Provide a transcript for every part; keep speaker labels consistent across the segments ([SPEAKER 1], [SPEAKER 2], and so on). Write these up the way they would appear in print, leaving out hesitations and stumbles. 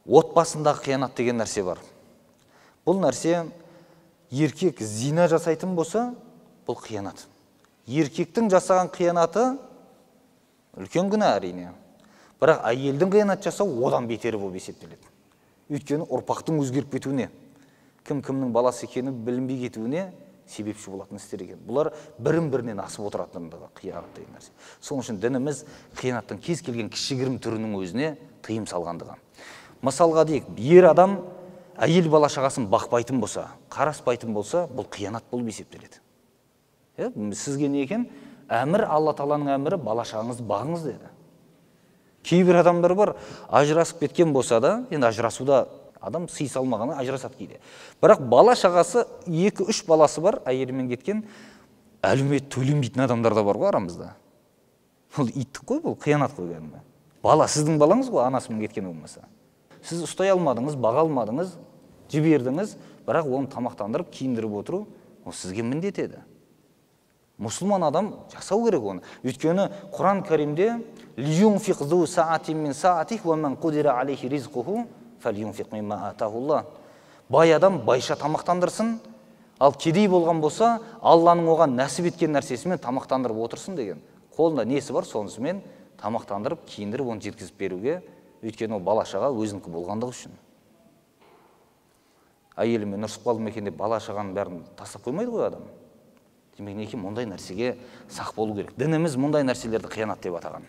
[SPEAKER 1] Отбасындағы қиянат деген нәрсе бар. Бұл нәрсе еркек зина жасайтын болса, бұл қиянат. Еркектің жасаған қиянаты үлкен күнә әрине. Бірақ әйелдің қиянат жасауы одан бетері болып есептеледі. Өйткені ұрпақтың өзгеріп кетуіне, кім кімнің баласы екені білінбей кетуіне себепші болатын істер екен. Бұлар бірін-бірінен асып отыратындығы қиянат деген нәрсе. Сол үшін дініміз қиянаттың кез келген кішігірім түрінің өзіне тыйым салғандығы. Мысалға дейік, ер адам әйел бала шағасын бақпайтын болса, қараспайтын болса, бұл қиянат болып есептеледі. Сізге не екен? Әмір, Алла Тағаланың әмірі, бала шағаңызды бағыңыз деді. Кейбір адамдар бар, ажырасып кеткен болса да, енді ажырасуда адам сый салмағаны ажырасады кейде. Бірақ бала шағасы, 2-3 баласы бар, әйелімен кеткен, әлеумет төленбейтін адамдар да бар ғой арамызда. Бұл иттік қой, бұл қиянат қой кәдімгі. Бала сіздің балаңыз ғой, анасымен кеткен болмаса. Сіз ұстай алмадыңыз, баға алмадыңыз, жібердіңіз, бірақ оны тамақтандырып, киіндіріп отыру, ол сізге міндет еді. Мұсылман адам жасау керек оны. Өйткені Құран Кәрімде лиюнфиқ зу саатин мин саатих уа ман қудира алейхи ризқуху фәлюнфиқ мимма атахуллах. Бай адам байша тамақтандырсын, ал кедей болған болса, Алланың оған нәсіп еткен нәрсесімен тамақтандырып отырсын деген. Қолында несі бар, сонысымен тамақтандырып, киіндіріп, оны жеткізіп беруге, өйткені ол бала шаға өзінікі болғандығы үшін. Әйелімен ұрысып қалдым екен деп бала шағаның бәрін тастап қоймайды ғой адам. Демек, неге мұндай нәрсеге сақ болу керек. Дініміз мұндай нәрселерді қиянат деп атаған.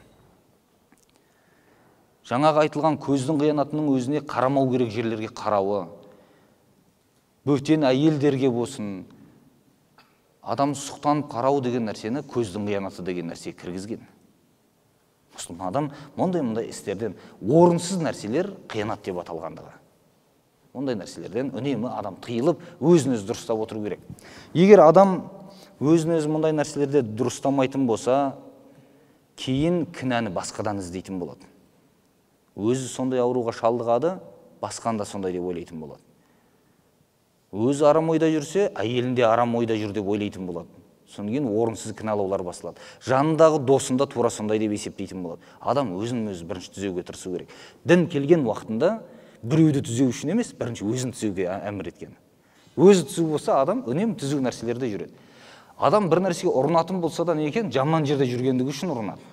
[SPEAKER 1] Жаңағы айтылған көздің қиянатының өзіне қарамау керек жерлерге қарауы, бөтен әйелдерге болсын, адам сұқтанып қарау деген нәрсені көздің қиянаты деген нәрсеге кіргізген. Мұсылман адам мұндай істерден орынсыз нәрселер қиянат деп аталғандығы. Ондай нәрселерден үнемі адам тыйылып, өзін өзі дұрыстап отыру керек. Егер адам өзін өзі мұндай нәрселерде дұрыстамайтын болса, кейін кінәні басқадан іздейтін болады. Өзі сондай ауруға шалдығады, басқаны да сондай деп ойлайтын болады. Өзі арам ойда жүрсе, әйелін де арам ойда жүр деп ойлайтын болады. Содан кейін орынсыз кінәлаулар басылады. Жанындағы досын да тура сондай деп есептейтін болады. Адам өзін өзі бірінші түзеуге тырысу керек. Дін келген уақытында біреуді түзеу үшін емес, бірінші өзін түзеуге әмір еткен. Өзі түзу болса, адам үнемі түзу нәрселерде жүреді. Адам бір нәрсеге ұрынатын болса да не екен, жаман жерде жүргендігі үшін ұрынады.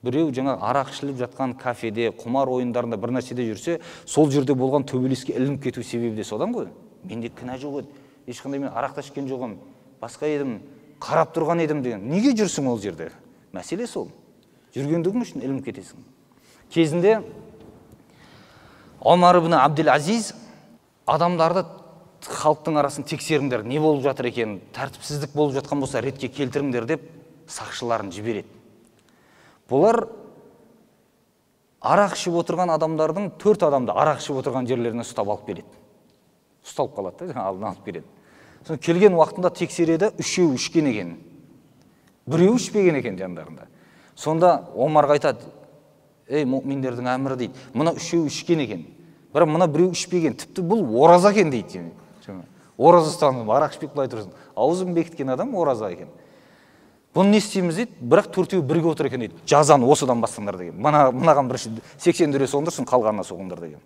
[SPEAKER 1] Біреу жаңа арақ ішіліп жатқан кафеде, құмар ойындарында бір нәрседе жүрсе, сол жерде болған төбелеске ілініп кету себебі де содан ғой. Менде кінә жоқ еді, ешқандай мен арақ та ішкен жоқпын, басқа едім, қарап тұрған едім деген. Неге жүрсің ол жерде? Мәселе сол. Жүргендігің үшін ілініп кетесің. Кезінде Омар ибн Абдул-Азиз адамдарды халықтың арасын тексеріңдер, не болып жатыр екен, тәртіпсіздік болып жатқан болса ретке келтіріңдер деп сақшыларын жібереді. Бұлар арақ ішіп отырған адамдардың 4 адамды арақ ішіп отырған жерлеріне ұстап алып келеді. Ұсталып қалады да, алдына алып келеді. Соны келген уақытында тексереді, 3-еуі ішкен екен. Біреуі ішпеген екен жандарында. Сонда Омарға айтады, ей, мүминдердің әмірі дейді, мына 3-еуі ішкен екен. Бірақ мына біреу ішпеген, тіпті бұл ораза екен дейді. Ораза ұстаған, арақ ішпей құлай тұрсын. Аузын бекіткен адам ораза екен. Бұны не істейміз дейді, бірақ 4-еуі бірге отыр екен дейді. Жазаны осыдан бастаңдар деген. Мынаған бірінші 80 дүре соңдырсын, қалғанына соғыңдар деген.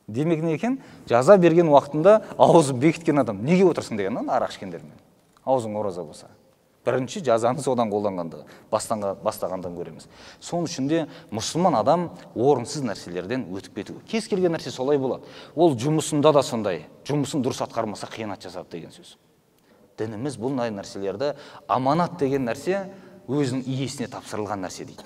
[SPEAKER 1] Демек не екен? Жаза берген уақытында аузын бекіткен адам неге отырсың деген, арақ ішкендермен. Аузың ораза болса. Бірінші жазаны содан қолданғанды, бастағандан көреміз. Соның үшін де мұсылман адам орынсыз нәрселерден өтіп кету. Кез келген нәрсе солай болады. Ол жұмысында да сондай. Жұмысын дұрыс атқармаса қиянат жасады деген сөз. Дініміз бұл нәрселерді аманат деген нәрсе өзінің иесіне тапсырылған нәрсе дейді.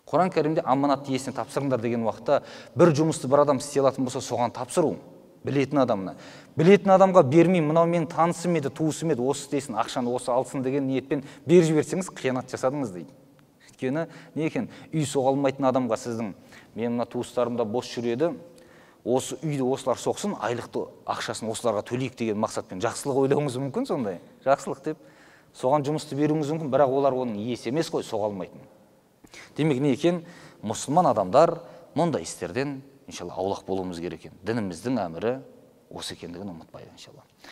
[SPEAKER 1] Құран Кәрімде аманатты иесіне тапсырыңдар деген уақытта бір жұмысты бір адам істей алатын болса, соған тапсыру, білетін адамына. Білетін адамға бермей, мынау менің танысым еді, туысым еді, осы істесін, ақшаны осы алсын деген ниетпен беріп жіберсеңіз, қиянат жасадыңыз дейді. Өйткені не екен, үй соға алмайтын адамға сіздің, мен мына туыстарым да бос жүреді, осы үйді осылар соқсын, айлықты ақшасын осыларға төлейік деген мақсатпен жақсылық ойлауыңыз мүмкін сондай. Жақсылық деп соған жұмысты беруіңіз мүмкін, бірақ олар оның иесі емес қой, соға алмайтын. Демек не екен, мұсылман адамдар мұндай істерден иншалла аулақ болуымыз керек екен. Дініміздің әмірі осы екендігін ұмытпайық иншалла.